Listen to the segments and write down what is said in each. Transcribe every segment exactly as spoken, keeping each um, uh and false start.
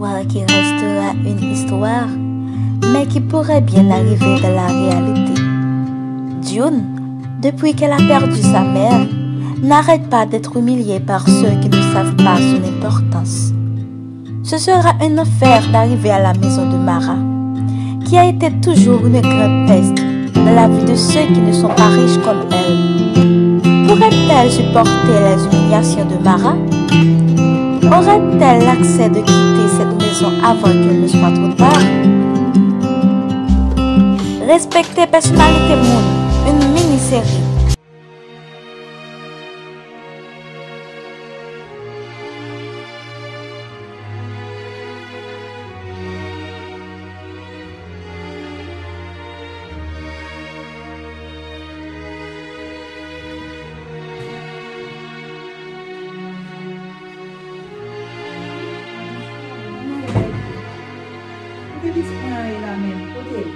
Histoire qui restera une histoire, mais qui pourrait bien arriver dans la réalité. June, depuis qu'elle a perdu sa mère, n'arrête pas d'être humiliée par ceux qui ne savent pas son importance. Ce sera un enfer d'arriver à la maison de Mara, qui a été toujours une grande peste dans la vie de ceux qui ne sont pas riches comme elle. Pourrait-elle supporter les humiliations de Mara? Aurait-elle l'accès de quitter cette maison avant qu'il ne soit trop tard? Respekte pèsonalite moun, une mini-série. Kote pitit mwen an ye la menm? Kote l?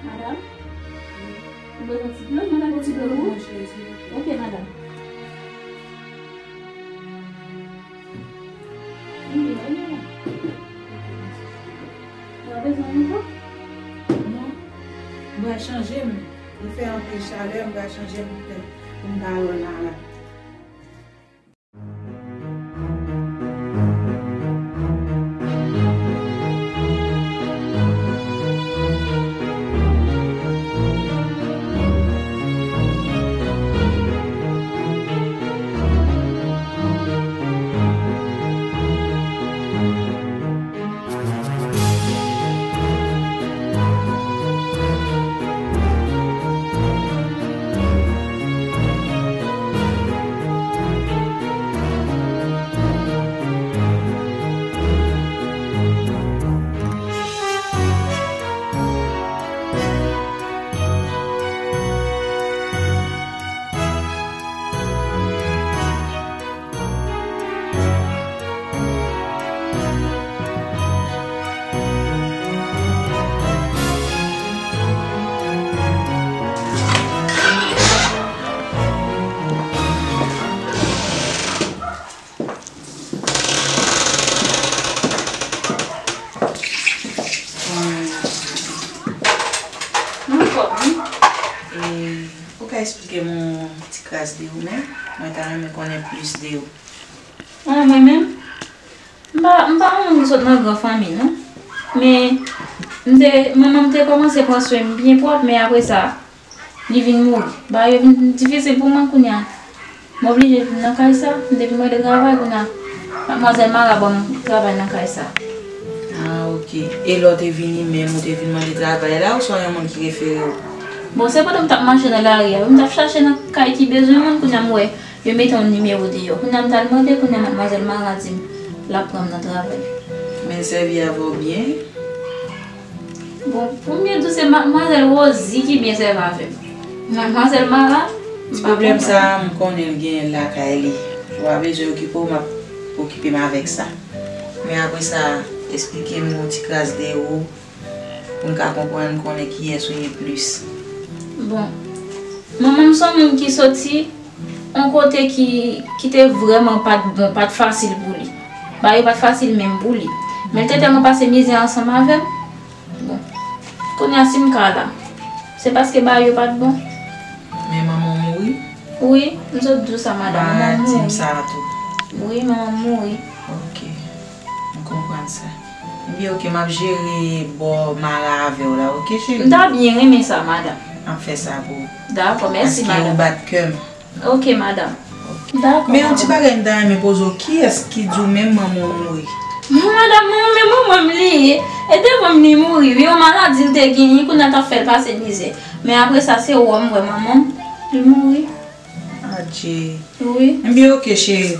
Madanm? Ou bezwen ti dlo? Mwen ba ou ti dlo pou ou? Ok, madanm. Ou bezwen yon nouvo? Non. Mwen chanje m. Li fè anpil chalè, mwen chanje m poutèt pou m pa wè Mara. Mwen anfòm, wi. E, ou ka eksplike m yon ti kras de ou menm? Mwen ta renmen konnen plis de ou. Ah, mwen menm? M pa, m pa yon moun ki sot nan gran fanmi, non. Men, m te, manman m te kòmanse pran swen m byen pwòp, men apre sa, li vin mouri. Bagay yo vin difisil pou mwen kounye a. M oblije vin nan kay sa, m te vin mande travay kounye a. Madmwazèl Mara ban m travay nan kay sa. Ah, ok. E lè w te vini menm, ou te vin mande travay la, oswa yon moun ki refere w? Bon, se pandan m t ap mache nan lari a, wi, m t ap chache nan kay ki bezwen moun, kounye a m wè yo mete yon nimewo deyò. Kounye a m t al mande, kounye a madmwazèl Mara di m l ap pran m nan travay. Men l sèvi avè w byen? Bon, pou m byen di w, se madmwazèl Rosie ki byen sèvi avè m. Madmwazèl Mara, m pa konprann. Ti pwoblèm sa a, m konnen l genyen l lakay li. Ou pa bezwen okipe w, m ap okipe m avèk sa. Men apre sa, eksplike m yon ti kras de ou, pou m ka konprann, konnen kiyès ou ye plis. Bon, manman m se yon moun ki soti yon kote ki, ki te vrèman pa t bon, pa t fasil pou li. Bagay yo pa t fasil menm pou li. Men l te tèlman pase mizè ansanm avè m. Bon, kounye a si m ka la, se paske bagay yo pa t bon. Men manman w mouri? Wi, m sot di w sa, madanm. Manman m mouri. Ou pa di m sa tou. Wi, manman m mouri. Ok, m konprann sa. Ebyen, ok, m ap jere bò Mara avè w la, ok, cheri? M ta byen renmen sa, madanm. M ap fè sa pou ou. Dakò, mèsi, madanm. Paske ou bat kè m. Ok, madanm. Ok. Dakò, madanm. Men yon ti bagay m ta renmen poze w, kiyès ki di w menm manman w mouri? Bon, madanm, manman, men manman m li ye. E devan m li mouri, wi, yon maladi l te genyen, kounye a t ap fè l pase mizè. Men apre sa, se wè m wè manman m, li mouri. Adje. Wi. Ebyen, ok, cheri.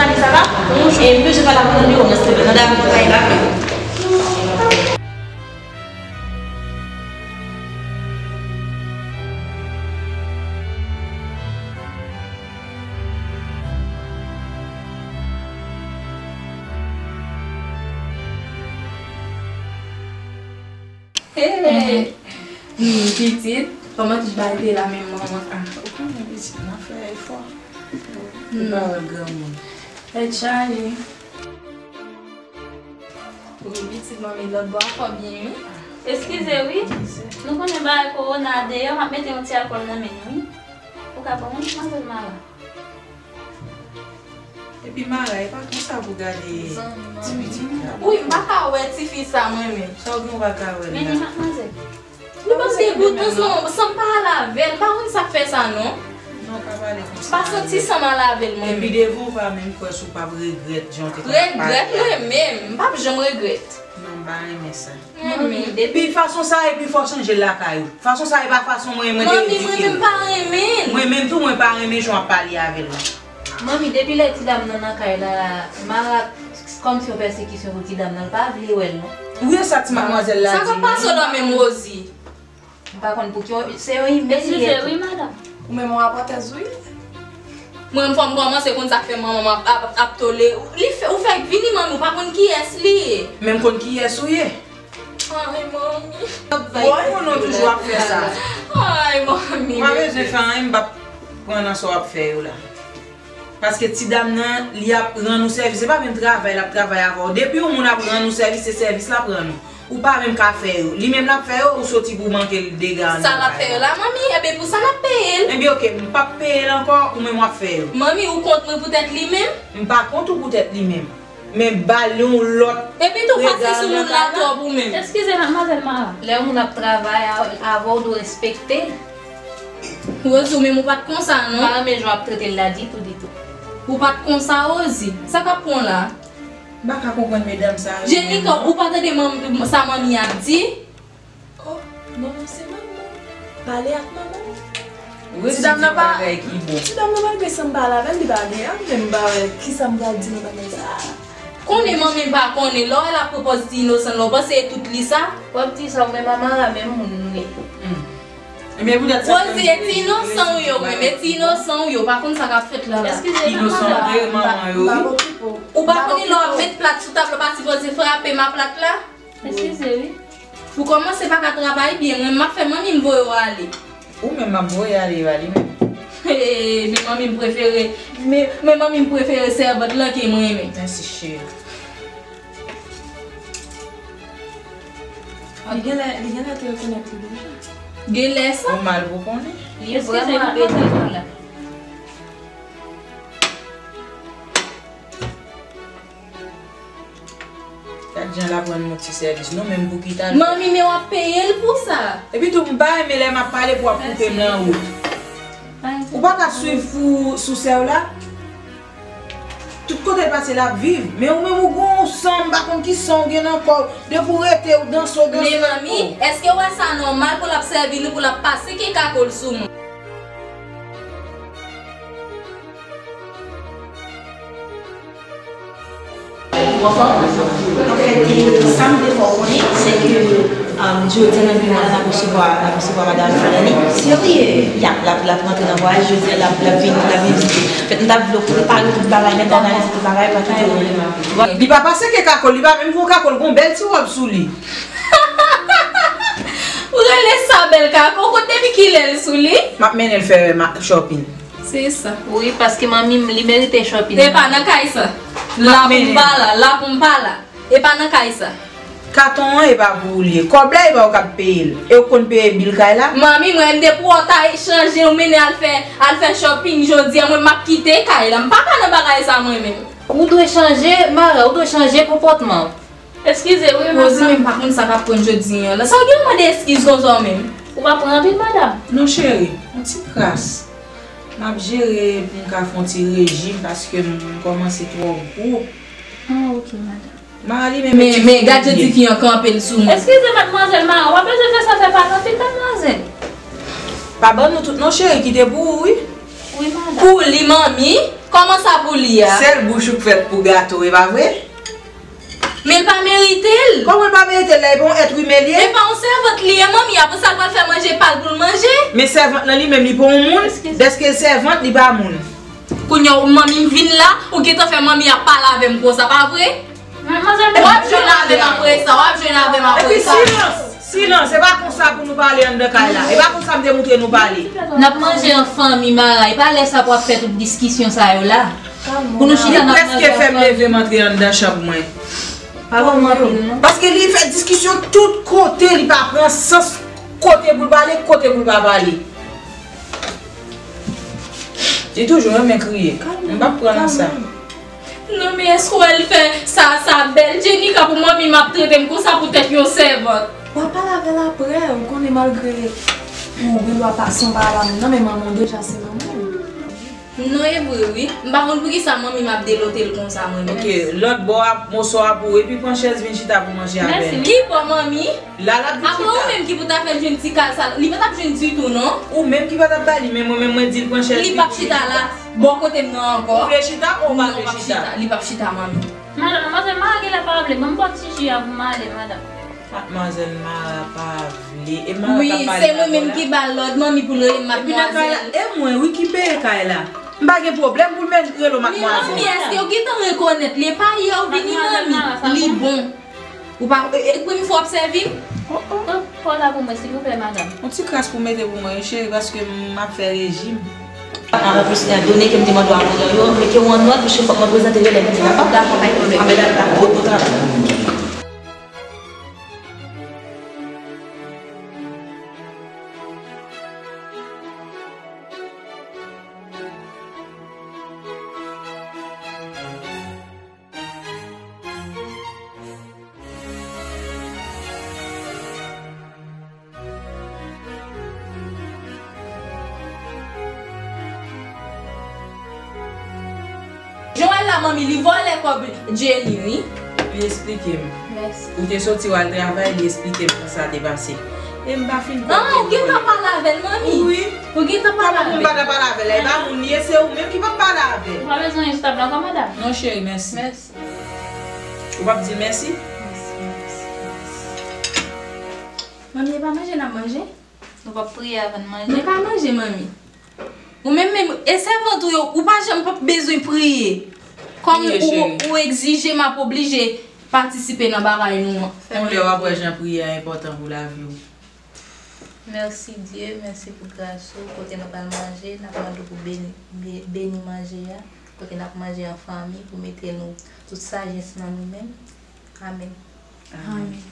Salut, ça va? Bonjour. Et monsieur, pas la bonne numéro, monsieur, madame, vous avez la. Hey! Hmm, pitit, kòman tout bagay te la menm manman? Ah, ou konnen pitit, m ap fè efò. Ou pa wè granmoun. Tèt chaje. Wi, pitit manmi, lòt bò a fò byen, wi. Eskize, wi. Nou konnen bagay kowona deyò, m ap mete yon ti alkòl nan men nou, wi. Ou ka ban mwen, manzèl Mara? Epi Mara, e pa konsa pou gade ti pitit la. Wi, m pa ka wè tifi sa, mwen menm. Sa w gen w pa ka wè l la? Men li, madmwazèl. Li pa degoutan, san, san m pa al avè l. M pa konn sa k fè sa, non. Non, pa pale konsa. M pa santi san m al avè l, mwen menm. Epi devan w pa menm kwè si w p ap regrèt jan w te konn pale a. Regrèt, mwen menm. M p ap janm regrèt. Non, m pa renmen sa. Manmi, depi fason sa, epi fò w chanje l lakay ou. Fason sa, e pa fason mwen, mwen te edike w. Manmi, mwen menm pa renmen l. Mwen menm tou, mwen pa renmen jan w ap pale avè l la. Manmi, depi lè ti dam nan nan kay la, Mara, kòmsi yon pèsekisyon pou ti dam nan, l pa vle wè l, non. Wi, e sa ti madmwazèl la di. Sa k ap pase w la menm, Rosie? M pa konn pou ki, se yon imèl li ye tou. Eskize, wi, madanm. Ou menm yon rapòtèz, wi. Mwen, fò m kòmanse konn sa k fè manman m ap, ap, ap tole. Li fè, ou fèk vini, manmi, ou pa konn kiyès li ye. Men m konn kiyès ou ye. Ay, manmi. Woy, moun nou toujou ap fè sa. Ay, manmi. M pa bezwen fè anyen, m p ap pran nan sa w ap fè yo la. Paske ti dam nan, li ap rann ou sèvis. Se pa menm travay l ap travay avè w. Depi yon moun ap rann ou sèvis, se sèvis l ap rann ou. Ou pa menm ka fè yo. Li menm l ap fè yo, ou soti pou w manke l dega anndan kay la. Sa l ap fè yo la, manmi? Ebyen, pou sa n ap peye l. Ebyen, oke, m p ap peye l ankò, ou menm w ap fè yo. Manmi, ou kont mwen poutèt li menm? M pa kont ou poutèt li menm. Men ba l yon lòt regal nan kay la. Epi tou, pase sou moun la twòp ou menm. Eskize, madmwazèl Mara. Lè yon moun ap travay a-, avè w, ou dwe respekte l. Rosie, ou menm ou pa t konsa, non. M pa renmen jan w ap trete l la ditou, ditou. Ou pa t konsa, Rosie. Sa k ap pran w la? M pa ka konprann medam sa yo. Jenika, ou pa tande manm-, sa manmi ap di? Oh, manman se manman. Pale ak manman. Ti dam nan pa, ti dam nan, malgre san m pale avè l, li pa gen ak, men m pa wè kisa m pral di nan bagay sa a. Konnen manmi m pa konnen. Lè w wè l ap pran pòz ti inosan, lè w panse e tout li sa. W ap di sa, ou menm a Mara, menm moun nou ye. Hmm. Ebyen, poutèt sa Rosie, e ti inosan w yo, menm e ti inosan w yo, pa konn sa k ap fèt la la. Eskize, inosan w te manman yo, wi. Ou pa konnen lè w ap met plat sou tab la, w pa sipoze frape m a plat la? Eskize, wi. Pou kòmanse, pa ka travay byen, mwen, m ap fè manmi m voye w ale. Ou menm m ap voye ale, e pa li menm. Hey, men manmi m prefere, men, men manmi m prefere sèvant lan ke mwen menm. Mèsi, cheri. Li genlè, li genlè te rekonèt li deja. Genlè sa? Ou mal pou konnen. Li vrèman ap ede nou la. Gad jan l ap rann nou ti sèvis. Nou menm pou ki ta l fè? Manmi, men w ap peye l pou sa. Epi tou, m pa renmen lè m ap pale pou w ap koupe m nan wout. Ou pa ka swiv pou sou sè w la? Tout kote l pase, l ap viv. Men ou menm, ou gon san, m pa konn ki san w gen nan kò w. Depi w rete, w danse, w danse. Men manmi, èske w wè sa nòmal pou l ap sèvi nou, pou l ap pase ke kakòl sou mwen? Anfèt, e, sa m vle fè w konnen, se ke, um, jodi a nan biwo a, n ap resevwa, n ap resevwa madanm Falani. Serye? Y ap, l ap, l ap rantre nan vwayaj, jodi a, l ap, l ap vin, l ap vin vizite. Anfèt, m t ap vle w prepare tout bagay nèt, òganize tout bagay, pa kite anyen. Li pa pase ke kakòl, li pa menm gon kakòl, gon bèl ti wòb sou li. Ou rele sa bèl kakòl, ou konn depi kilè l sou li? M ap mennen l fè ma-, shopping. Se sa. Wi, paske manmi m, li merite shopping. E pa nan kay sa. La pou m pa la, la pou m pa la. E pa nan kay sa. Katon an, e pa pou ou li ye. Kòb la, e pa ou k ap peye l. E ou konn peye bil kay la? Manmi, mwen, m te pou w ta chanje, ou mennen al fè, al fè shopping jodi a, mwen, m ap kite kay la. M pa ka nan bagay sa, mwen menm. Ou dwe chanje, Mara, ou dwe chanje konpòtman w. Eskize, wi, madanm. Rosie menm pa konn sa k ap pran jodi a la. Sa w gen pou mande eskiz konsa w menm? Ou pa pran anpil, madanm? Non, cheri, yon ti kras. M ap jere pou m ka fè yon ti rejim paske m kòmanse twò gwo. Ah, ok, madanm. Mara li menm. Men, men gad jan tifi an kanpe l sou mwen. Eskize, madmwazèl Mara, w ap bezwen fè sa fè pa nan pit, madmwazèl. Pa ban nou tout non, cheri, kite pou ou, wi. Wi, madanm. Pou li, manmi. Kòman sa pou li a? Sèl bouch ou k fèt pou gato, e pa vre? Men l pa merite l. Kòman l pa merite l la? E pa yon èt imen li ye? E pa yon sèvant li ye, manmi. Apre sa, l pral fè manje pa l pou l manje. Men sèvant lan li menm, li pa yon moun? Dèske l sèvant, li pa moun. Kounye a, ou manmi m vin la, ou gentan fè manmi ap pale avè m konsa, pa vre? Manmzèl, w ap jwenn avè m apre sa, w ap jwenn avè m apre sa. Epi silans, silans, se pa konsa pou nou pale anndan kay la. E pa konsa m te moutre nou pale. N ap manje an fanmi, Mara. E pa lè sa pou ap fè tout diskisyon sa yo la. Pou nou chita n ap manje an fanmi. Li prèske fè m leve m antre anndan chanm mwen. Pa ban m anpil, non. Paske li fè diskisyon tout kote, li pa pran sans kote pou l pale, kote pou l pa pale. Li toujou renmen kriye. M p ap pran nan sa. Non, men èske w wè l fè sa, sa bèl Jenika pou manmi m ap trete m konsa poutèt yon sèvant? W ap pale avè l apre, ou konnen malgre ou gen dwa pase yon bagay la menm nan, men manman w deja se manman w. Non, e vre, wi. M pa konn poukisa manmi m ap delote l konsa, mwen menm. Ok, lòt bò a, moso a pou ou, epi pran chèz vin chita pou manje avè n. Mèsi. Ki bò, manmi? La l ap vin chita. Apre ou menm ki pou ta fè l jwenn ti kal sa, li pa t ap jwenn ditou, non. Ou menm ki pa t ap ba li, men mwen menm mwen di l pran chèz li. Li p ap chita la, bò kote m nan ankò. Ou vle chita ou pa vle chita? Non, li p ap chita, manmi. Madanm, manmzèl Mara genlè pa vle, ban m bò ti ji a pou m ale, madanm. Madmwazèl Mara pa vle. E Mara k ap pale avè w la. Wi, se mwen menm ki ba l lòd, manmi, pou l rele m madmwazèl. Epi nan kay la, e mwen, wi, ki peye kay la. M pa gen pwoblèm pou l men rele w madmwazèl. Men manmi, èske w gentan rekonèt li? E pa yè w vini, manmi. Li bon. Ou pa, e, e, premye fwa w ap sèvi m? Oh, oh. Oh, pa la pou mwen, silvouplè, madanm. Yon ti kras pou mete pou mwen, wi, cheri, paske m ap fè rejim. An plis, etandone ke m te mande w avan yè yo, mete w an nòt, paske fòk mwen prezante yo lè m vini la. Dakò, pa gen pwoblèm. Bon, bon travay. Joël la, manmi, li vòlè kòb Jenny, wi. Li eksplike m. Mèsi. Ou te soti w al travay, li eksplike m sa te pase. E m pa fin kwè ke ou gentan pale avè l, manmi? Wi. Ou gentan pale avè l? Kòman pou m pa ta pale avè l? E pa moun li ye, se ou menm ki pa t pale avè l. Ou pa bezwen estab la ankò, madanm? Non, cheri, mèsi. Mèsi. Ou p ap di l mèsi? Mèsi, mèsi, mèsi. Manmi, e pa manje n ap manje? Nou p ap priye avan n manje? Nou ka manje, manmi. Ou menm menm, e sèvant ou yo, ou pa janm p ap bezwen priye. Kòm ou, ou egzije, m ap oblije patisipe nan bagay nou an. Yon lè w ap wè jan priye a enpòtan pou lavi w. Mèsi Dye, mèsi pou gras ou. Kote n ap al manje, n ap mande w pou beni, be-, beni manje a. Kote n ap manje an fanmi, pou mete nou tout sajès nan nou menm. Amèn. Amèn. Amèn.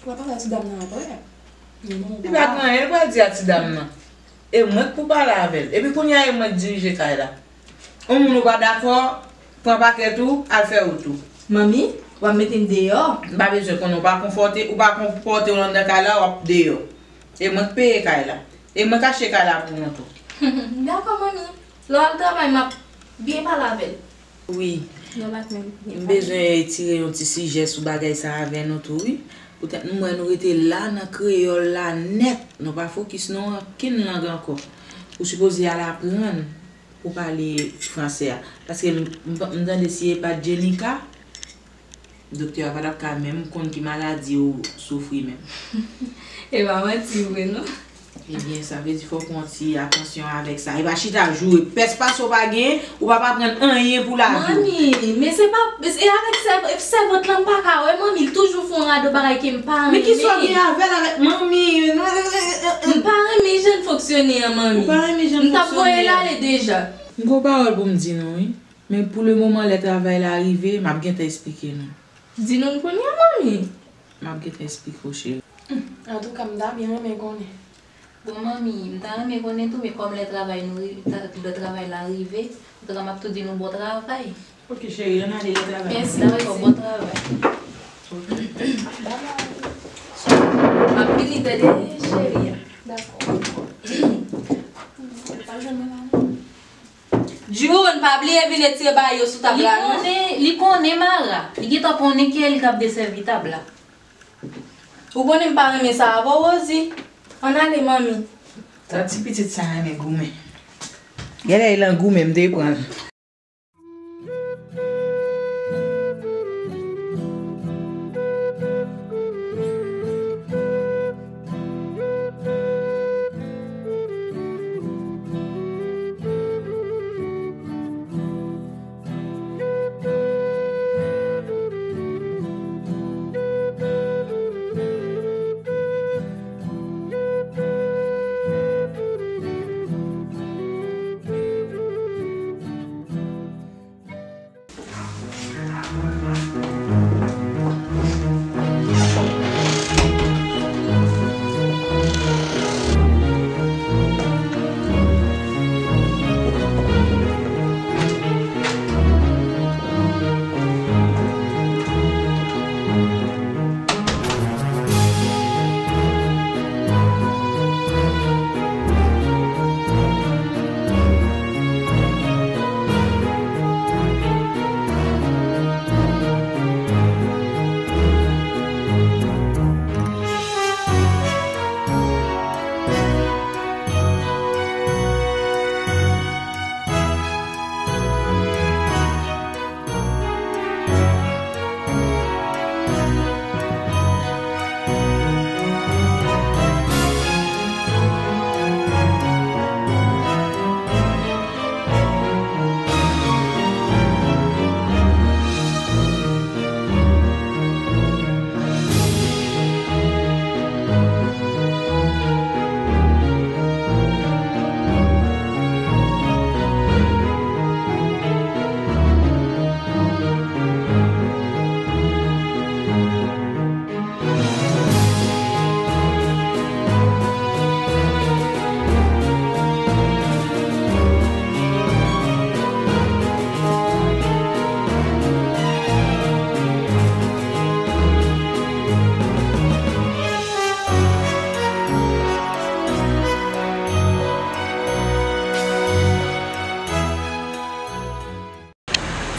W ap pale a ti dam nan apre. Li pa gen anyen l pral di a ti dam nan. E mwen k pou pale avè l. Epi kounye a e mwen k dirije kay la. Yon moun ou pa dakò, pran pakèt ou, al fè wout ou. Manmi, w ap mete m deyò? M pa bezwen konnen, ou pa konfòte, ou pa konpòte w anndan kay la, w ap deyò. E mwen k peye kay la. E mwen k achte kay la pou nou tou. Dakò, manmi. Lè w al travay, m ap byen pale avè l. Wi. M bezwen etire yon ti sijè sou bagay sa avè nou tou, wi. Poutèt nou wè nou rete la nan kreyòl la nèt. Nou pa fokis nan okenn lang ankò. Ou sipoze al aprann pou pale fransè a. Paske m, m, m tande si e pa t Jenika, doktè a pa t ap ka menm konn ki maladi ou soufri menm. E pa manti vre, non. Ebyen, sa vle di fòk ou yon ti atansyon avèk sa. E pa chita joure pès pase w pa genyen, ou p ap aprann anyen pou lavi w. Manmi, men se pa, e avèk sèv-, sèvant lan m pa ka wè, manmi, l toujou fè yon rado bagay ke m pa renmen. Men ki sa w gen avè l avèk manmi? M pa renmen jan l fonksyone an, manmi. Ou pa renmen jan l fonksyone an? M t ap voye l ale deja. M gon pawòl pou m di nou, wi. Men pou le moman, lè travay la rive, m ap gentan esplike nou. Di nou l kounye a, manmi. M ap gentan esplike w, cheri. Hmm, antouka, m ta byen renmen konnen. Bon, manmi, m ta renmen konnen tou, men kòm lè travay nou ri-, ta-, lè travay la rive, antouka, m ap tou di nou bon travay. Ok, cheri, ann ale lè travay. Mèsi, dakò, bon travay. Ok. Babay. M ap vini tande cheri a. Dakò. Pa jwenn mwen la, non? June, pa bliye vin retire bagay yo sou tab la, non. Li konnen, li konnen Mara. Li gentan konnen ki e li k ap desèvi tab la. Ou konnen m pa renmen sa avè w, Rosie. Ann ale, manmi. Sa ti pitit sa renmen goumen. Genlè e langou menm te pran l.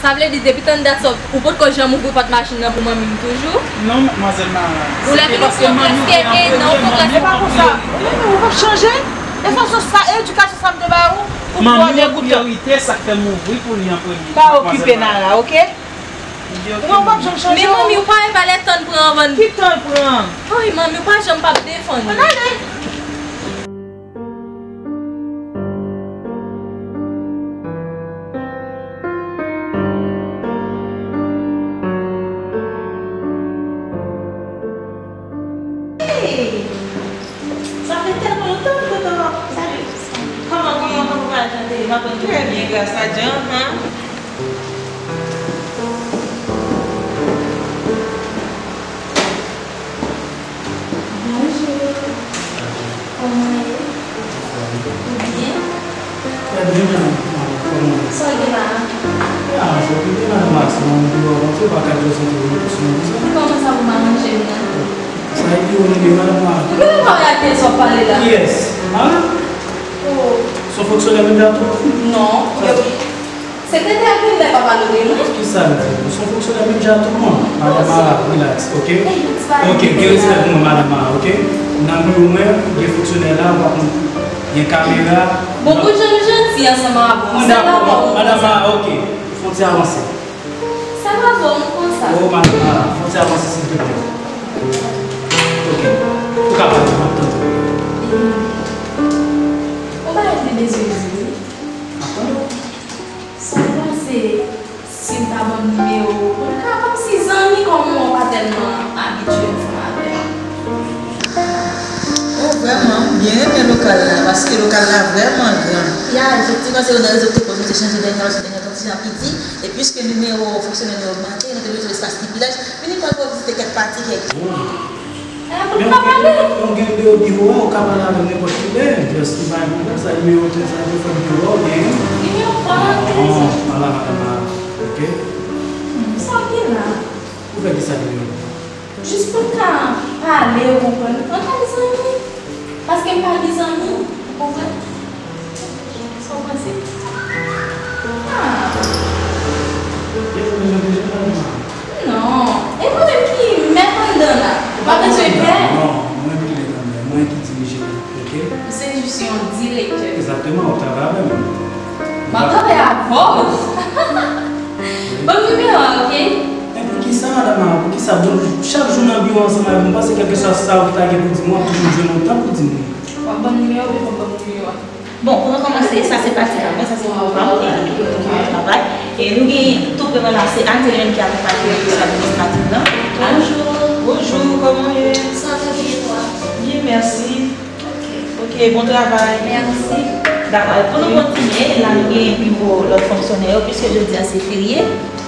Sa vle di, depi tann dat sa, ou potko janm ouvri pòt machin nan pou manmi m toujou? Non, madmwazèl Mara. Ou leve nou pran prèske en an, ou pran prèske. Se pa konsa. Ou menm, ou p ap chanje? E fason sa, edikasyon sa m te ba ou, ou twò degoute. Manmi an priyorite, sa k fè m ouvri pou li an premye, madmwazèl Mara. Pa okipe Nara, oke? Ou p ap janm chanje. Men manmi, ou pa wè valè tan l pran anvan n. Ki tan l pran? Ay, manmi, ou pa janm p ap defann. Ann ale. Hey! Sa fè tèlman lontan m tande w. Salut. Kòman, kòman, kòman bagay la te ye? M aprann tou byen gras a Dye, han? Bonjou. Kòman w ye? Ou byen? Trè byen, men, kòman w ye? Sa w gen la a? Ah, se okipe madanm Max nan biwo a, se pa ka prezante yon kesyon konsa. Kòman sa pou m aranje m nan? Sa e biwo nou gen, madanm Max. Ou genlè pa wè ak kiyès w ap pale la? Kiyès? Mara? Oh. Se yon fonksyonè menm jan tou? Non. Sekretè a genlè pa pale de mwen. Kisa l di? Ou se yon fonksyonè menm jan ak tout moun. Madanm Mara, relax, oke? Oke, gen respè pou mwen, madanm Mara, oke? Nan biwo mwen, gen fonksyonè la, ou pa konn, gen kamera. Bon, pou jan nou janti ansanm avè w, sa pa bon. Madanm Mara, oke. Fè yon ti avanse. Sa pa bon, nou konsa. Oh, madanm Mara, fè yon ti avanse, silvouplè. Oke. Ou ka pale, m ap tande w. Ou pa wè m te bezwen di wi. M ap tande w. Sa w panse si m ta ban w nimewo w pou n ka kòmsi zanmi, kòm ou pa tèlman abitye ansanm avè m? Oh, vrèman, m byen renmen lokal la, paske lokal la vrèman gran. Ya, efektivman, se youn nan rezon ki te fè nou te chanje dènye a, paske dènye a t ap ti jan piti, e piske nimewo fonksyonè nou ogmante, nou te bezwen espas ki pi laj, vini pral pou vizite kèk pati, kèk. Oh. Eh, pou nou ka pale. Men ou gen, ou gen nimewo biwo a, ou ka pale avè m nenpòt kilè. Just, li pa gen pwoblèm, sa nimewo telefòn biwo a, ou gen? Nimewo pa nan telefòn. Non, pa la, madanm Mara, oke? Hmm, sa w gen la? Ou fè kisa nimewo? Jis pou n ka pale, ou konprann? Ann al zanmi. Paske m pa gen zanmi, ou konprann? Sa w panse? Ah. Gen zanmi jan de jan, madanm Mara? Non. E mwen menm ki mèt anndan la. Ou pa bezwen pè. Non, mwen menm ki mèt anndan. Mwen ki dirije l, oke? Ou se jis yon direktè. Egzakteman, w ap travay avè m. M ap travay avè w. Ban m nimewo a, oke? Men poukisa, madanm Mara, poukisa? Bon, chak jou nan biwo ansanm avè w, m panse kèlkeswa sa ou ta gen pou di m, w ap toujou jwenn yon tan pou di m li. W ap ban m nimewo, oubyen w ap ban m nimewo a? Bon, pou nou kòmanse, sa se pati pa mwen, sa se mari pa m, e, ki mete m nan travay. E nou gen tou premye la, se Anne, se li menm ki akonpaye mwen pou sa administratif lan. Bonjou. Bonjou, kòman w ye? Sa va byen, e twa? Byen, mèsi. Ok, bon travay. Mèsi. Dakò, pou nou kontinye, la nou gen biwo lòt fonksyonè yo, piske jodi a se ferye,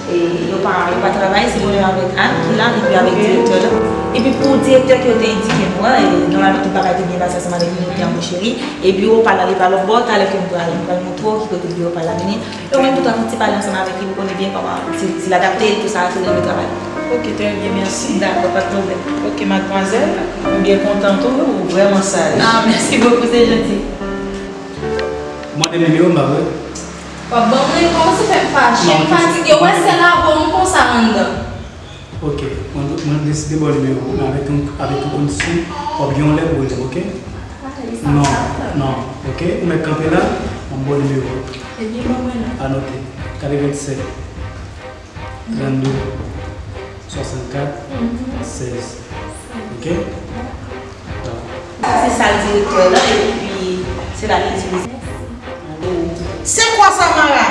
e yo pa, yo pa travay, se mwen menm avèk Anne ki la, epi avèk direktè la. Epi pou direktè ke yo te endike nou an, e nòmalman tout bagay te byen pase ansanm avèk li, nou te anboche li. E biwo pa l la, li pa lòt bò, talè ke m pral, m pral montre w ki kote biwo pa l la vini. E ou menm tou, w ap fè yon ti pale ansanm avèk li pou konnen byen kòman, si, si l adapte, tout sa, si l renmen travay. Ok, trè byen, mèsi. Dakò, pa t pwoblèm. Ok, madmwazèl, m byen kontan tou, wi, ou vrèman saj. Ah, mèsi bokou, se janti. Mande m nimewo m, pa vre? W ap ban mwen, kòmanse fè m fache, m fatige, w wè sèl avè w m konsa anndan. Ok, mwen, mwen deside ba w nimewo w, men avèk yon, avèk yon kondisyon, w ap gen yon lè pou w rele m, ok? Non, non, ok? Ou mèt kanpe la, m ap ba w nimewo w. Ebyen, ban mwen non. Anote, katrevennsèt, trannde, swasannkat, sèz. Ok? Dakò. Sa se sal direktè la, epi se la li itilize. Se kwa sa, Mara?